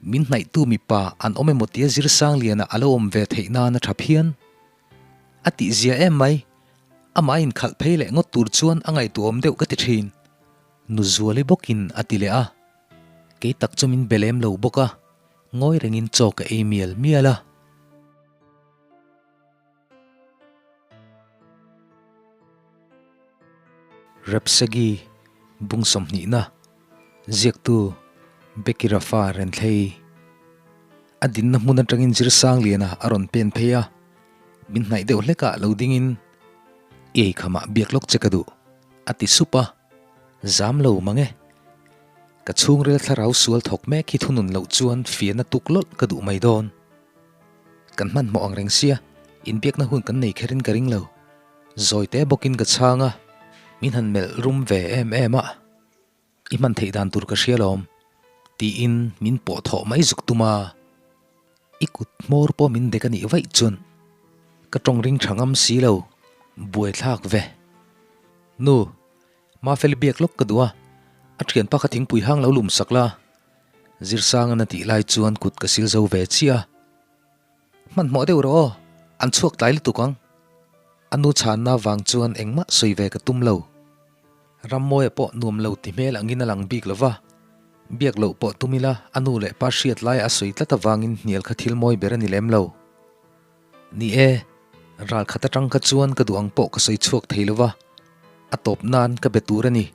Min hnaihtu mipa an awm emaw tia Zirsangliana a lo awm ve theih nan a tha phian. A tihzia em mai, amah a inkhalh phei leh ngawt tur chuan a ngaihtuahawm deuh ka ti thin. Nu Zuali bawkin a ti leh a, kei tak chu min be lem lo bawk a, ngawi rengin chaw ka ei mial mial a. Repsegi bung sawmhnihna ziaktu Becky Rafa Renthlei a dinna hmun atangin Zirsangliana a rawn pen phei a, min hnaih deuh hlekah lo dingin i eikhamah biak lawk che ka duh a ti sup a, zam lo mang e. Ka chhungril thlarau sual thawk mek hi thunun loh chuan fiahna tuk lawlh ka duh mai dawn. Kan hmanhmawh ang reng sia, inbiakna hun kan nei kherin ka ring lo. Zawi te bawkin ka chhang a, min han melh rum ve em em a, I hman theih dan tur ka hria lawm, tiin min pawh thawh mai zuk tum a, I kut hmawr pawh min dek a nih vaih chuan ka tawng ring tha ngam si lo, buaithlak ve. Nu, Mafeli biak lawk ka duh a, a thianpa kha thingpui hang lo lum sak la, Zirsangan a tih lai chuan kut ka sil zo ve chiah a. Hmanhmawh deuh rawh aw, an chhuak tlai lutuk ang. A nu chhanna vang chuan engmah sawi ve ka tum lo. Rammawia pawh nuam lo ti hmel angin a lang bik lo va, biak loh pawh tum ila a nu leh pa hriat laia a sawi tlat avangin hnial kha thil mawi ber a ni lem lo. Ni e, ral khat atang kha chuan ka duh ang pawh ka sawi chhuak thei lo va, a tawp nan ka be tur a ni.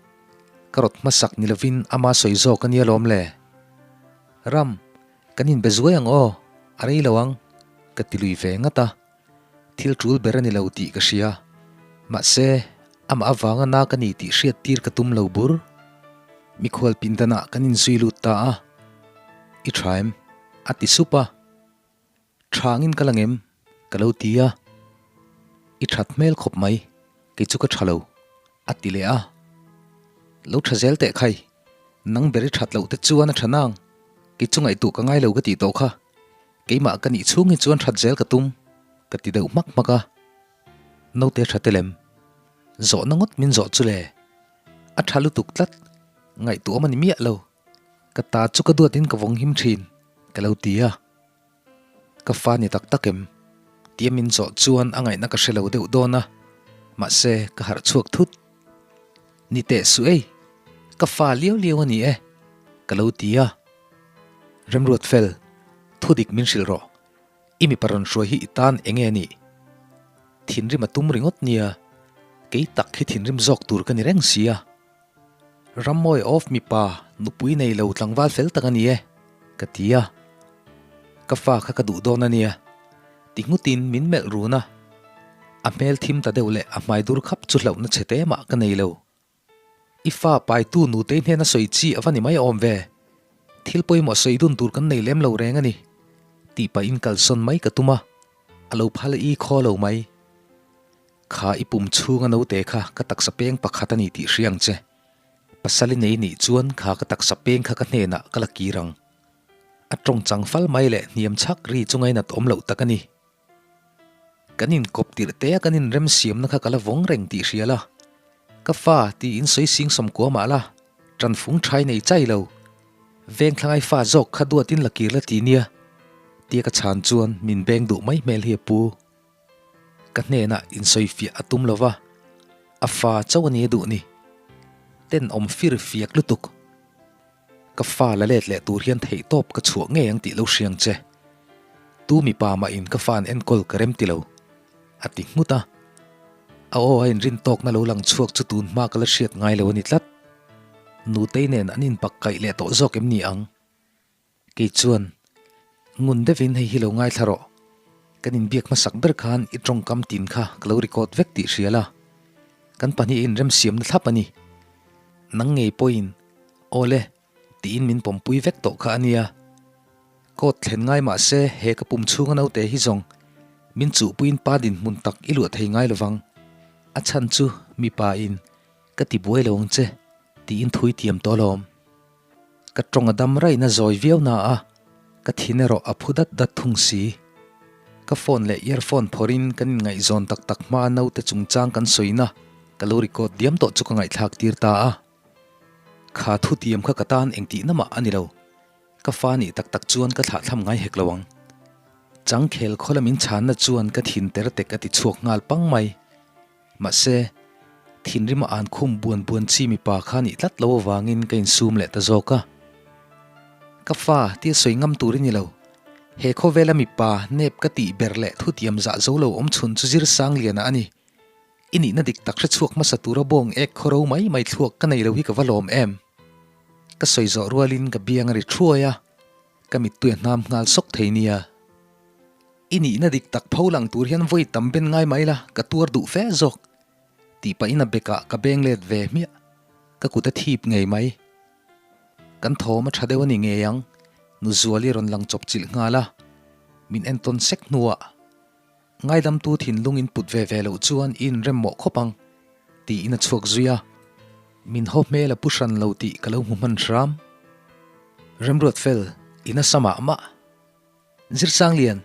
Ka rawt hmasak ni lovin ama sawi zawk a nia lawm le. Ram, Kan inbe zuai ang aw, a rei lo ang, ka ti lui ve ngat a. Thil tul ber a ni lo tih ka hria. Mahse, amah avanga na ka ni tih hriat tir ka tum lo bur. Mikhual pindanah kan inzui lut ta a. I tha em? a ti sup a. Thangin ka la ngem? ka lo ti a. I that hmel khawp mai, kei chu ka tha lo, a ti leh a. Lo tha zel teh khai, nang ber i that loh te chuan a tha nang, kei chu ngaihtuah ka ngai lo ka tih tawh kha, keimah ka nih chhung hi chuan that zel ka tum, ka ti deuh hmak hmak a. Naute tha te lem, zawhna ngawt min zawh chu le, a tha lutuk tlat, ngaihtuah awm a ni miah lo, ka ta chu ka duatin ka vawng him thin, ka lo ti a. Ka fa ni tak tak em? Tia min zawh chuan a ngaihna ka hre lo deuh dawn a, mahse ka harh chhuak thut. Ni teh suh ei, ka fa liau liau a ni e, ka lo ti a. Remruat fel, thu dik min hrilh rawh, i mipa rawn hruai hi i tan eng nge nih? Thinrim a tum ringawt nia, kei tak hi thinrim zawk tur ka ni reng si a. Rammawi of mipa nupui nei lo tlangval fel tak a ni e, ka ti a. Ka fa kha ka duh dawn a nia, ti nghutin min melh run a. A hmel thim ta deuh leh a hmai dur khap chu hlauhna chhe te mah ka nei lo. I fa paitu nutei hnena sawi chi a va ni mai awm ve. Thil pawimawh sawi dun tur kan nei lem lo reng a ni, tih pahin kalsawn mai ka tum a, a lo phal i khaw lo mai. Kha i pum chhunga naute kha ka taksa peng pakhat a ni tih hria ang che. Pasal i nei nih chuan kha ka taksa peng kha ka hnenah ka la kir ang. A tawng chang fal mai leh hniam chhak ri chu ngainat awm loh tak a ni. Kan inkawp tirh te a kan inremsiamna kha ka la vawng reng tih hria la. Ka fa tiin sawi sing sawmkua mah la, tanfung thai nei chai lo. Vengthlangai fa zawk kha duatin la kir la ti nia. Tia ka chhan chuan min beng duh mai hmel hi a pu. Ka hnenah insawifiah a tum lova, a fa chauh a ni a duh ni. Tenawm fir fiak lutuk. Ka fa la let leh tur hian theihtawp ka chhuah ngei ang tih lo hriang che. Tu mipa mahin ka fa an enkawl ka rem ti lo, a ti nghut a. A aw a inrin tawkna lo lang chhuak chu tun hma ka la hriat ngai lo a ni tlat. Nutei nen an inpak kaih leh tawh zawk em ni ang? Kei chuan, Ngun deuhin hei hi lo ngaithla rawh. Kan inbiak hmasak ber khan i tawngkam tin kha ka lo record vek tih hria la. Kan pahnih inremsiamna thlap a ni. Nang ngei pawhin, Aw le, tiin min pawmpui vek tawh kha a nia. Court thlen ngai mah se he ka pum chhunga naute hi zawng min chuhpuiin pa dinhmun tak i luah thei ngai lovang. A chhan chu mipa in ka ti buai lo ang che tiin thui tiam tawh alawm. Ka tawng a dam raihna zawi viau na a, ka thin erawh a phu dat dat thung si. Ka phone leh earphone phawrhin kan inngaihzawn tak tak hma naute chungchang kan sawina ka lo record diam tawh chu ka ngaihthlak tir ta a. Kha thutiam kha ka tan engtihna mah a ni lo. Ka fa nih tak tak chuan ka thlahthlam ngai hek lo ang. Changkhel khawla min chhanna chuan ka thin ter tek a ti chhuak nghal pang mai. Mahse, thinrima an khum buan buan chi mipa kha nih tlat lo avangin ka insum leh ta zawk a. Ka fa tia sawi ngam tur i ni lo. He khawvela mipa nep ka tih ber leh thutiam zah zo lo awm chhun chu Zirsangliana a ni. I nihna dik tak hre chhuak hmasa tura bawng ek khawro mai mai thluak ka nei lo hi ka va lawm em? Ka sawi zawh rualin ka biang a ri thuai a, ka mittui a hnam nghal sawk thei nia. I nihna dik tak pho lang tur hian vawi tam ben ngai mai la, ka tuar duh fe zawk. Tih pahin a bekah ka beng let ve hmiah. Ka kut a thip ngei mai. Kan thawm a tha deuh a ni ngei ang, Nuzuali rawn lang chawp chilh nghal a, min entawn sek hnuah. Ngaidamtu thinlung in put ve ve loh chuan i inrem mawh khawp ang, tiin a chhuak zui a. Min haw hmel a pu hran lo tih ka lo hmu hman hram. Remruat fel, i nasa mah mah. Zirsanglian,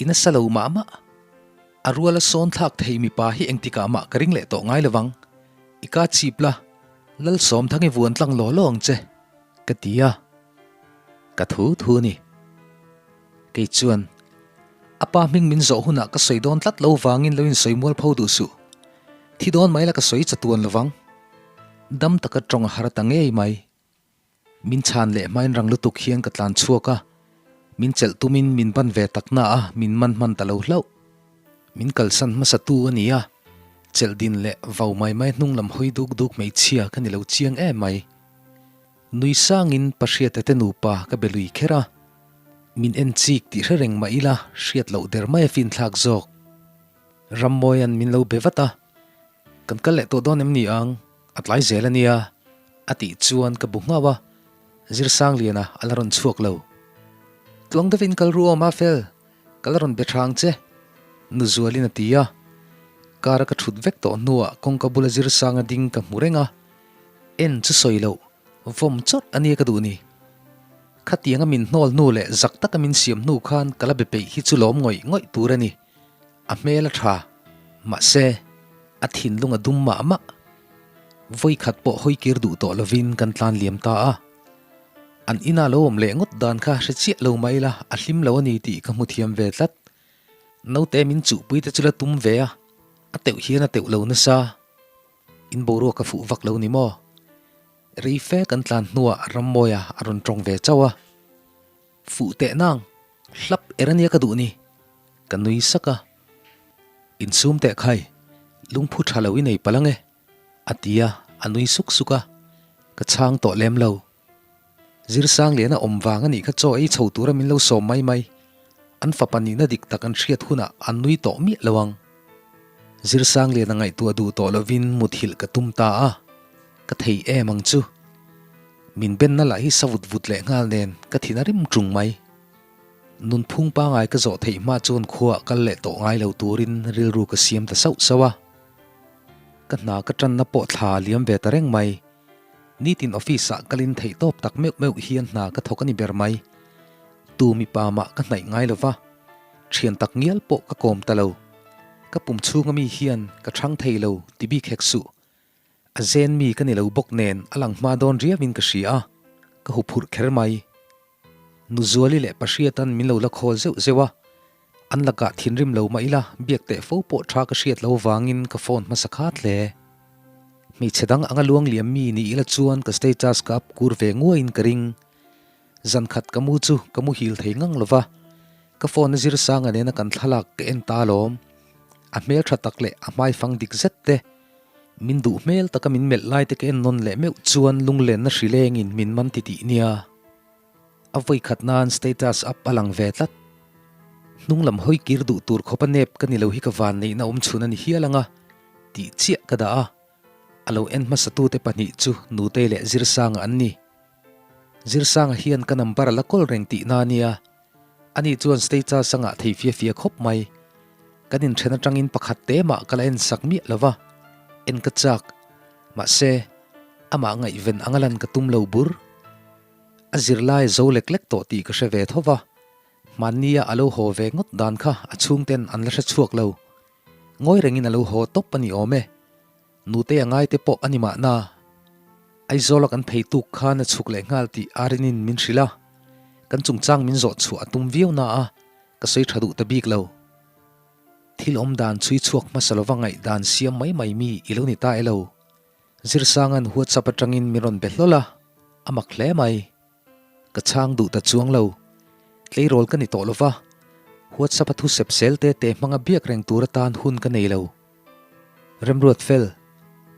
i nasa lo mah mah. A ruala sawn thlak thei mipa hi engtikah mah ka ring leh tawh ngai lovang. I ka chip la, Lalsawmthang i vuan tlang law law ang che, ka ti a. Ka thu thu a ni. Kei chuan, A pa hming min zawh hunah ka sawi dawn tlat lo vangin lo insawi mual pho duh suh. Thi dawn mai la ka sawi chatuan lovang. Dam taka tawng a har ta ngei mai. Min chhan leh hmain rang lutuk hian ka tlan chhuak a, min chelh tumin min ban ve tak na a, min man hman ta lo hlauh. Min kalsan hmasa tu a ni a, chelh din leh vau mai mai hnung lam hawi duk duk hmeichhia ka ni lo chiang em mai. Nui sangin Pahriata te nupa ka be lui kher a, min en chik tih hre reng mah ila hriat loh der mai a finthlak zawk. Rammawia'n min lo be vat a, Kan kal leh tawh dawn em ni ang, a tlai zel a nia, a tih chuan ka bu nghauh a, Zirsangliana a la rawn chhuak lo. Tluang deuhin kal ru aw Mafel, ka la rawn be tha ang che, Nuzualin a ti a. Car a ka thut vek tawh hnuah kawngka bula Zirsanga ding ka hmu reng a, En chu sawi loh, vawm chawrh a nia ka duh ni. Khatianga min hnawl hnu leh zak taka min siam hnu khan ka la be peih hi chu lawm ngawih ngawih tur a ni. A hmel a tha, mahse, a thinlung a dum mah mah. Vawi khat pawh hawi kir duh tawh lovin kan tlan liam ta a. An ina lo awm leh ngawt dan kha hre chiah lo mah ila a hlim lo a ni tih ka hmu thiam ve tlat. Naute min chuhpui te chu la tum ve a, a teuh hian a teuh lo nasa. In boruak a fuh vak lo ni maw? Rei fe kan tlan hnuah Rammawia a rawn tawng ve chauh a. Fuh teh nang, hlap er ania ka duh ni, ka nui sak a. Insum teh khai, lungphu tha lo i nei palh ang e, a ti a, a nui suk suk a. Ka chhang tawh lem lo. Zirsangliana awm vang a nih kha chaw ei chho tura min lo sawm mai mai. An fapa nihna dik tak an hriat hunah an nui tawh miah lo ang. Zirsangliana ngaihtuah duh tawh lovin muthilh ka tum ta a, ka thei em ang chu. Min benna lah hi sa vut vut leh nghal nen ka thin a rim ṭung mai. Nunphung pangai ka zawh theih hma chuan khuaah kal leh tawh ngai lo turin rilru ka siam ta sauh sauh a. Ka hna ka ṭanna pawh thla a liam ve ta reng mai. Nitin office ah kalin theih tawp tak meuh meuh hian hna ka thawk a ni ber mai. Tu mipa mah ka hnaih ngai lova, thian tak ngial pawh ka kawm ta lo. Ka pum chhunga mi hian ka chhang thei lo ti bik hek suh. A zen mi ka ni lo bawk nen a lang hma dawn riauin ka hria a, ka huphurh kher mai. Nuzuali leh Pahriatan min lo la khawl zeuh zeuh a, an lakah thinrim lo mah ila biak teh fo pawh tha ka hriat lo vangin ka phone hmasa khat hle. Hmeichhe dang anga luang liam mi ni ila chuan ka status ka up kur ve nguaiin ka ring. Zan khat ka mu chu ka muhil thei ngang lo va, ka phone a zir sanga nena kan thlalak ka en ta alawm. A hmel tha tak leh a hmaifang dik zet te, min duh hmel taka min melh lai te ka en nawn leh meuh chuan lunglenna hrilengin min man ti tih nia. A vawi khat nan status up a lang ve tlat. Hnung lam hawi kir duh tur khawp a nep ka ni lo hi ka van neihna awm chhun a ni hial ang a, tih chiah ka dah a. A lo en hmasatute pahnih chu Nutei leh Zirsanga an ni. Zirsanga hian ka number a la kawl reng tihna a nia. Ani chuan status a ngah thei fia fia khawp mai. Kan inthen atangin pakhat te mah ka la en sak miah lo va, en ka chak. Mahse, amah ngaihven anga lan ka tum lo bur. A zirlai a zo lek lek tawh tih ka hre ve tho va, hmannia a lo haw ve ngawt dan kha a chhungten an la hre chhuak lo. Ngawi rengin a lo haw tawp a ni awm e. Nute a ngaite pawh a ni mahna. Aizawla kan phei tuk khan a chhuk leh nghal tih Arinin min hrilh a. Kan chungchang min zawh chhuah a tum viau na a, ka sawi tha duh ta bik lo. Thil awm dan chhui chhuak hmasa lova ngaihdan siam mai mai mi i lo ni ta e lo. Zirsanga'n WhatsApp atangin min rawn be hlawl a, a mak hle mai. Ka chhang duh ta chuang lo. Tleirawl ka ni tawh lova, WhatsApp a thu sep sel te te hmanga biak reng tur atan hun ka nei lo. Remruat fel,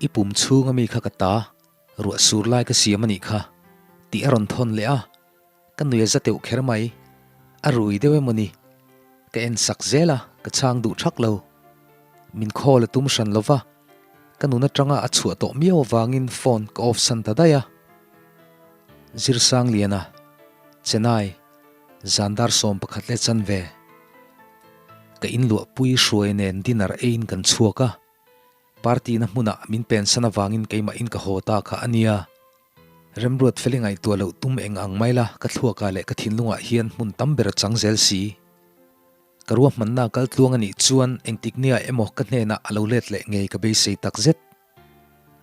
i pum chhung ami kha ka ta, ruah sur lai ka siam a nih kha, tih a rawn thawn leh a, ka nui a za teuh kher mai. A rui deuh emaw ni? Ka en sak zel a, ka chhang duh thak lo. Min call a tum hran lova, ka nun atanga a chhuah tawh miau avangin phone ka off san ta daih a. Zirsangliana, Chennai, Zandar 11 leh chanve. Ka inluahpui hruai nen dinner eiin kan chhuak a, party na hmunah min pensan avangin keimahin ka haw ta kha a nia. Remruat feli ngaihtuah loh tum eng ang mai la ka thluakah leh ka thinlungah hian hmun tam ber a chang zel si. Ka ruahmanna kal tluang a nih chuan engtik nia emaw ka hnenah a lo let leh ngei ka beisei takzet.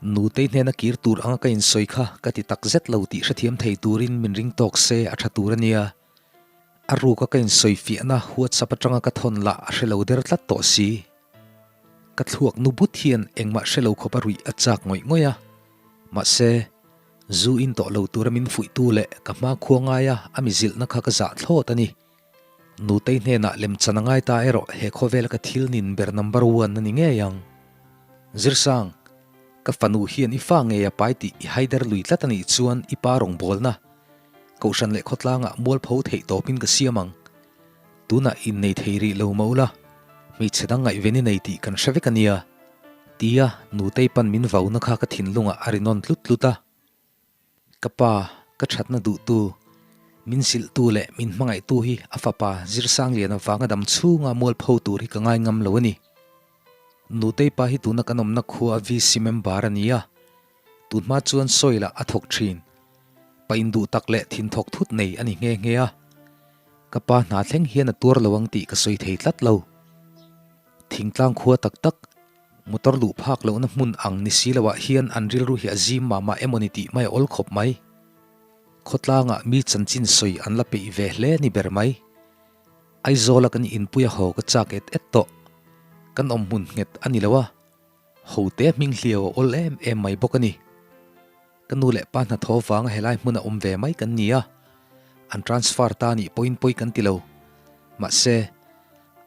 Nutei hnena kir tur anga ka insawi kha ka ti tak zet lo tih hrethiam thei turin min ring tawk se a tha tur a nia. A ruka ka insawi fiahna WhatsApp atanga ka thawn lah a hre lo der tlat tawh si. Ka thluak nu but hian engmah hre lo khawp a ruih a chak ngawih ngawih a. Mahse, zu in tawh lo tura min fuihtu leh ka hma khua ngaia a mi zilhna kha ka zah thlawt a ni. Nutei hnenah lemchan a ngai ta erawh he khawvela ka thil nin ber number one a ni ngei ang. Zirsang, ka fanu hian i fa ngei a pai tih i haider lui tlat a nih chuan i pa rawngbawlna, Kohhran leh khawtlangah mualpho theih tawpin ka siam ang. Tunah innei thei rih lo mah ula, hmeichhe dang ngaihven i nei tih kan hre vek a nia, tia Nutei pan min vauna kha ka thinlungah a ri nawn tlut tlut a. Ka pa, ka thatna duhtu, min zilhtu leh min hmangaihtu hi a fapa Zirsangliana vanga dam chhunga mualpho tur hi ka ngai ngam lo a ni. Nutei pa hi tuna kan awmna khua VC member a ni a, tunhma chuan soil ah a thawk thin. Pa induh tak leh thinthawk thut nei a ni nghe nghe a. Ka pa hna thleng hian a tuar lo ang tih ka sawi thei tlat lo. Thingtlang khua tak tak, motor luh phak lohna hmun ang ni si loah hian an rilru hi a zim mah mah emaw ni tih mai a awl khawp mai. Khawtlangah mi chanchin sawi an la peih ve hle ni ber mai. Aizawla kan inpui a haw ka chak et et tawh. Kan awm hmun nghet a ni lo a, hote hming hliau a awl em em mai bawk a ni. Ka nu leh pa hnathawh vanga helai hmuna awm ve mai kan ni a, an transfer ta nih pawhin pawi kan ti lo. Mahse,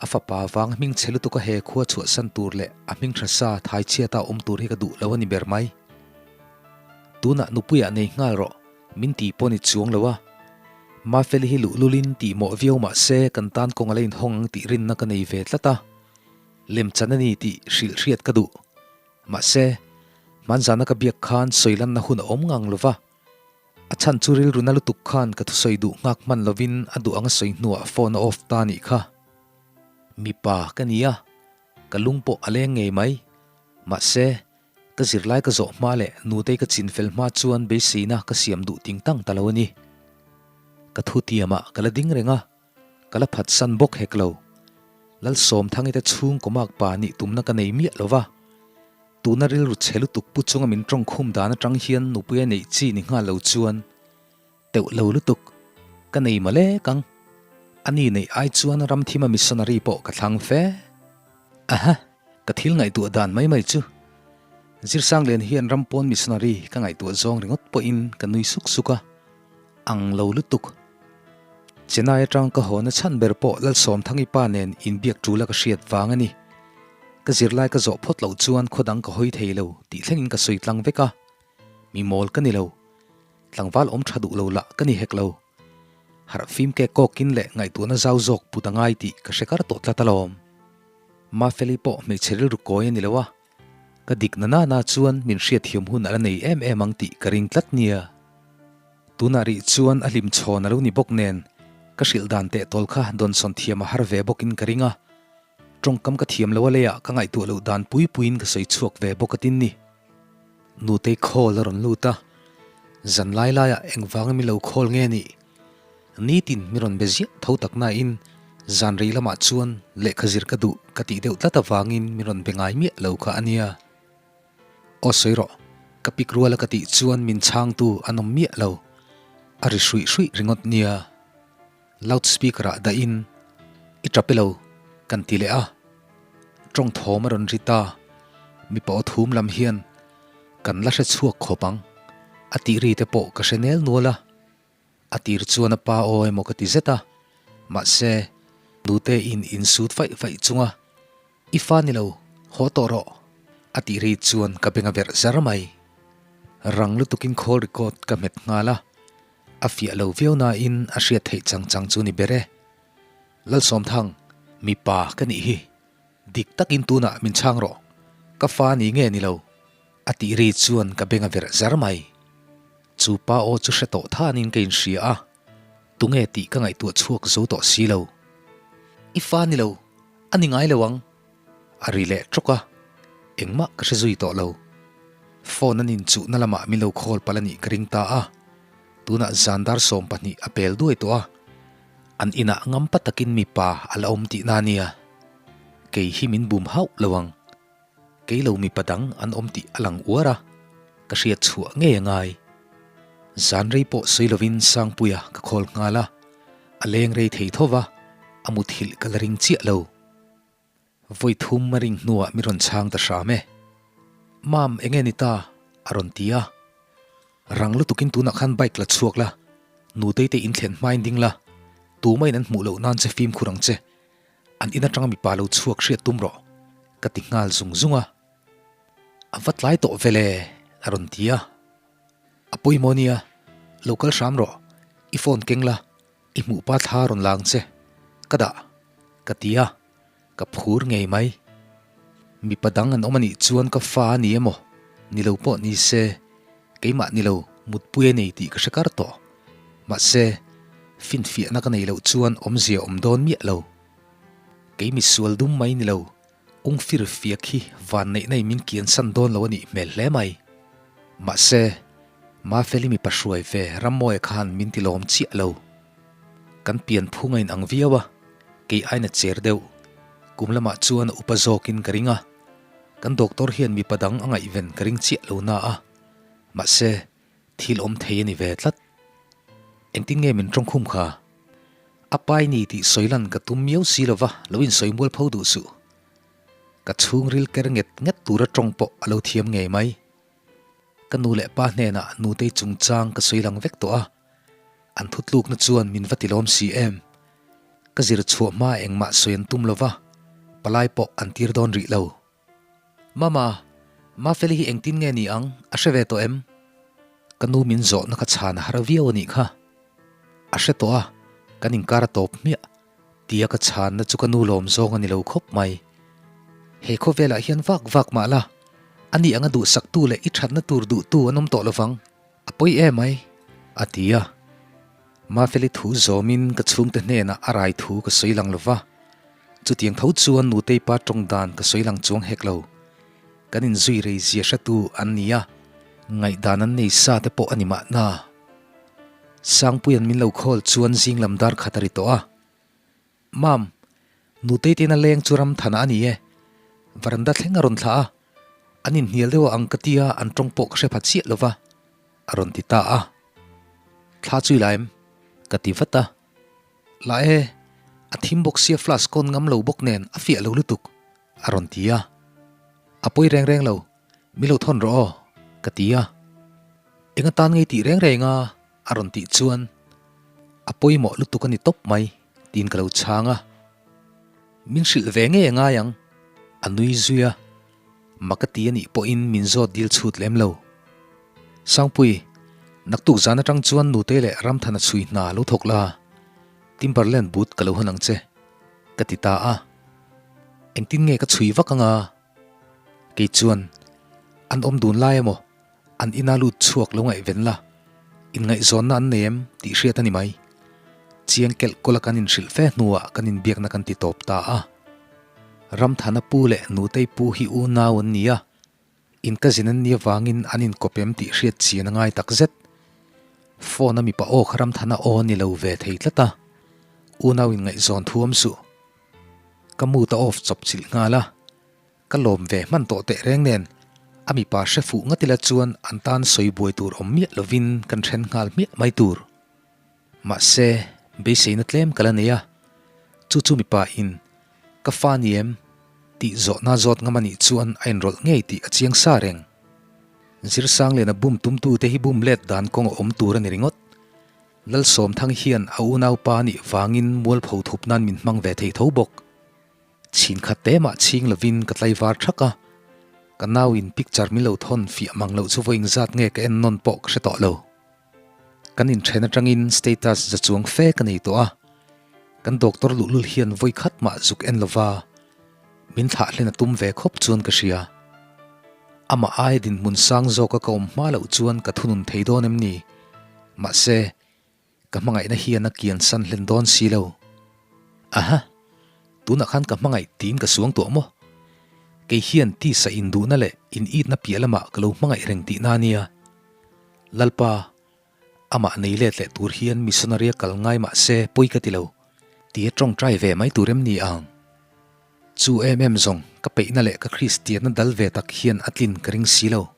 a fapa vang hming chhe lutuka he khua chhuahsan tur leh a hming tha sa thaichhiata awm tur hi ka duh lo a ni ber mai. Tunah nupuiah nei nghal rawh, min ti pawh ni chuang lo a. Mafeli hi luhlulin tih mawh viau mah se kan tan kawng a la inhawng ang tih rinna ka nei ve tlat a, lemchan a ni tih hrilh hriat ka duh. Mahse, hmanzana ka biak khan sawi lanna hun a awm ngang lo va, a chhan chu rilru na lutuk khan ka thusawi duh nghak hman lovin a duh anga sawi hnuah phone a off ta nih kha. Mipa ka ni a, ka lung pawh a leng ngei mai. Mahse, ka zirlai ka zawh hma leh nutei ka chin fel hma chuan beiseina ka siam duh ting tang ta lo a ni. Ka thutiamah ka la ding reng a. Ka la phatsan bawk hek lo. Lalsawmthangi te chhungkaw mak pa nih tumna ka nei miah lo va. Tuna rilru chhe lutuk pu chunga min tawngkhum dan atang hian nupui a neih chi ni nghal lo chuan teuh lo lutuk ka nei malek ang. A ni neih ai chuan ramthima missionary pawh ka thlang fe. Aha, ka thil ngaihtuah dan mai mai chu. Zirsanglian hian rampawn missionary ka ngaihtuah zawng ringawt pawhin ka nui suk suk a. Ang lo lutuk. Chennai atang ka haw na chhan ber pawh Lalsawmthangi pa nen inbiak tul a ka hriat vang a ni. Ka zirlai ka zawh phawt loh chuan khaw dang ka hawi thei lo tih thlengin ka sawi tlang vek a. Mi mawl ka ni lo. Tlangval awm tha duh lo lah ka ni hek lo. Harh fim kek kawkin leh ngaihtuahna zau zawk put a ngai tih ka hre kar tawh tlat alawm. Mafeli pawh hmeichhe rilru kawi a ni lo a. Ka dik na nana chuan min hriatthiam hun a la nei em em ang tih ka ring tlat nia. Tunah rih chuan a hlim chhawn a lo ni bawk nen, ka hrilh dan teh tawl kha dawnsawn thiam a har ve bawkin ka ring a. Tawngkam ka thiam lo a leiah ka ngaihtuah loh dan pui puiin ka sawi chhuak ve bawk atin ni. Nutei khawl a rawn lut a, zan lai laiah engvanga mi lo khawl nge nih? Nitin mi rawn be ziah tho tak nain zan rei lamah chuan lehkha zir ka duh ka tih deuh tlat avangin mi rawn be ngai miah lo kha a nia. Aw sawi rawh, ka pik ruala ka tih chuan min chhangtu an awm miah lo, a ri hruih hruih ringawt nia. Loud speaker ah dahin I tap elo kan ti leh a. Tawng thawm a rawn ri ta. Mipa aw thum lam hian kan la hre chhuak khawp ang a tih ri te pawh ka hre nel nual a. A tir chuan a pa aw emaw ka ti zet a, mahse nute in insut faih faih chunga I fa ni lo, haw tawh rawh a tih ri chuan ka beng a verh zar mai. Rang lutukin call record ka hmet nghal a, a fiah lo viau nain a hriat theih chang chang chu ni ber e. Lalsawmthang, mipa ka nih hi, dik takin tunah min chhang rawh, ka fa ni nge ni lo a tih ri chuan ka beng a verh zar mai. Chu pa aw chu hre tawh thanin ka inhria a, tunge tih ka ngaihtuah chhuak zo tawh si lo. I fa ni lo, a ni ngai lo ang. A ri leh tawk a, engmah ka hre zui tawh lo. Phone an inchuhna lamah min lo call palh a nih ka ring ta a, tunah zan dar 12 a pel duai tawh a, an inah ngampa takin mipa a la awm tihna a nia. Kei hi min bum hauh lo ang. Kei lo mipa dang an awm tih a lang uar a, ka hriat chhuah ngei a ngai. Zan rei pawh sawi lovin Sangpuia ka call nghal a, a leng rei thei tho va, a muthilh ka la ring chiah lo. Vawi thum a ring hnuah mi rawn chhang ta hram e. Mam, enge ni ta? a rawn ti a. Rang lutukin tunah khan bike la chhuak la, nutei te in thlen hmain ding la, tumahin an hmuh loh nan che fimkhur ang che. An in atanga mipa lo chhuak hriat tum rawh, ka ti nghal zung zung a. A va tlai tawh vel e, a rawn ti a. A pawimawh nia, lo kal hram rawh, i phone keng la, i hmuh pa thla rawn la ang che, ka dah, ka ti a, ka phur ngei mai. Mipa dang an awm a nih chuan ka fa a ni emaw, ni lo pawh ni se, keimah ni lo mutpui a nei tih ka hre kar tawh. Mahse, finfiahna ka nei loh chuan awmzia awm dawn miah lo. Kei misual dum mai ni lo, ung fir fiak hi vanneihna in min kiansan dawn lo a nih hmel hle mai. Mahse, Mafeli mipa hruai ve Rammawia khan min ti lawm chiah lo. Kan pian phung a inang viau a, kei aina cher deuh. Kum lamah chuan a upa zawkin ka ring a, kan doctor hian mipa dang a ngaihven ka ring chiah lo na a. Mahse, Thil awm thei a ni ve tlat. Engtin nge min tawngkhum kha? A pai ni tih sawi lan ka tum miau si lova, lo insawi mual pho duh suh. Ka chhungril ker nget nget tura tawng pawh a lo thiam ngei mai. Ka nu leh pa hnenah nutei chungchang ka sawi lang vek tawh a, an thutlukna chuan min va tilawm si em. Ka zir chhuah hma engmah sawi an tum lova, palai pawh an tir dawn rih lo. Mama, Mafeli hi engtin nge ni ang, a hre ve tawh em? Ka nu min zawhna kha chhan a har viau a nih kha. A hre tawh a, kan inkar a tawp hmiah, tia ka chhanna chu ka nu lawm zawng a ni lo khawp mai. He khawvelah hian vak vak mah la, a nih anga duhsaktu leh i thatna tur duhtu an awm tawh lovang, a pawi em mai, a ti a. Mafeli thu zawmin ka chhungte hnenah a rai thu ka sawi lang lova, chutiang tho chuan nutei pa tawng dan ka sawi lang chuang hek lo. Kan inzui rei zia hretu an ni a, ngaihdan an nei sa te pawh a ni mahna. Sangpuia'n min lo call chuan zing lam dar khat a ri tawh a. Mam, nutei te'n a leng chu ram thanah a ni e. Varanda thleng a rawn thlah a, an inhnial deuh a ang ka tia an tawng pawh ka hre pha chiah lova, a rawn ti ta a. Thla chu i la em? Ka ti vat a. La e, a thim bawk sia flash kawn ngam lo bawk nen a fiah lo lutuk, a rawn ti a. A pawi reng reng lo, mi lo thawn rawh aw, ka ti a. Eng atan ngei tih reng reng a? A rawn tih chuan, A pawimawh lutuk a ni tawp mai, tiin ka lo chhang a. Min hrilh ve ngei a ngai ang, a nui zui a. Mak a ti a nih pawhin min zawt dil chhut lem lo. Sangpui, naktuk zan atang chuan Nutei leh Ramthana chhui hna lo thawk la, Timberland boot ka lo hawn ang che, ka ti ta a. Engtin nge ka chhui vak anga? Kei chuan, An awm dun lai emaw? An ina lut chhuak lo ngaihven la, inngaihzawnna an nei em tih hriat a ni mai. Chiang kelh kawla kan inhrilh fe hnuah kan inbiakna kan ti tawp ta a. Ramthana pu leh Nutei pu hi unau an ni a, in ka zin an nih avangin an inkawp em tih hriat chian a ngai tak zet. Phone a mipa aw kha Ramthana aw a ni lo ve thei tlat a, unau inngaihzawn thu awm suh. Ka mood a off chawp chilh nghal a. Ka lawm ve hman tawh teh reng nen, a mipa hre fuh ngat ila chuan an tan sawi buai tur awm miah lovin kan then nghal hmiah mai tur. Mahse, Beiseina tlem ka la nei a, chu chu mipa in ka fa ni em tih zawhna zawt ngam a nih chuan a inrawlh ngei tih a chiang sa reng. Zirsangliana bum tumtute hi bum let dan kawng a awm tur a ni ringawt. Lalsawmthang hian a unaupa nih vangin mualpho thup nan min hmang ve thei tho bawk. Chhin khat te mah chhing lovin ka tlaivar thak a, ka nauin picture min lo thawn fiah mang loh chu vawiin zat nge ka en nawn pawh ka hre tawh lo. Kan inthen atangin status za chuang fe ka nei tawh a, kan doctor luhlul hian vawi khat mah zuk en lova min thlah hlen a tum ve khawp chuan ka hria. Amah aia dinhmun sang zawka ka awm hma loh chuan ka thunun thei dawn em ni? Mahse, Ka hmangaihna hian a kian san hlen dawn si lo. Aha! Tunah khan ka hmangaih tiin ka suang tuah maw? Kei hian tisa induhna leh in itna piah lamah ka lo hmangaih reng tihna a nia. Lalpa, amah nei let leh tur hian missionary a kal ngai mah se pawi ka ti lo, tia tawngtai ve mai tur em ni ang? Chu em em zawng ka peihna leh ka Kristianna dal ve tak hian a tlin ka ring si lo.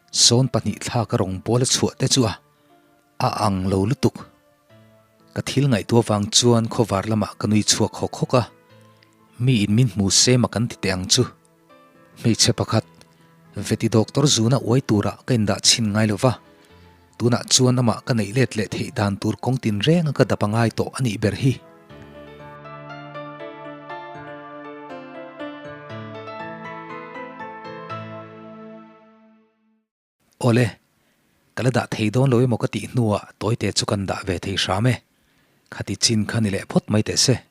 Sawn 2 thla ka rawngbawl a chhuah te chu a. A ang lo lutuk. Ka thil ngaihtuah vang chuan khawvar lamah ka nui chhuak hawk hawk a, mi in min hmu se mak an ti teh ang chu. Hmeichhe pakhat, Veti doctor zuna uai turah ka indah chhin ngai lo va, tunah chuan amah ka neih let leh theih dan tur kawng tinrenga ka dap a ngai tawh a nih ber hi. Awle, ka la dah thei dawn lo emaw ka tih hnuah tawite chu kan dah ve thei hram e. Khati chin kha ni leh phawt mai teh se.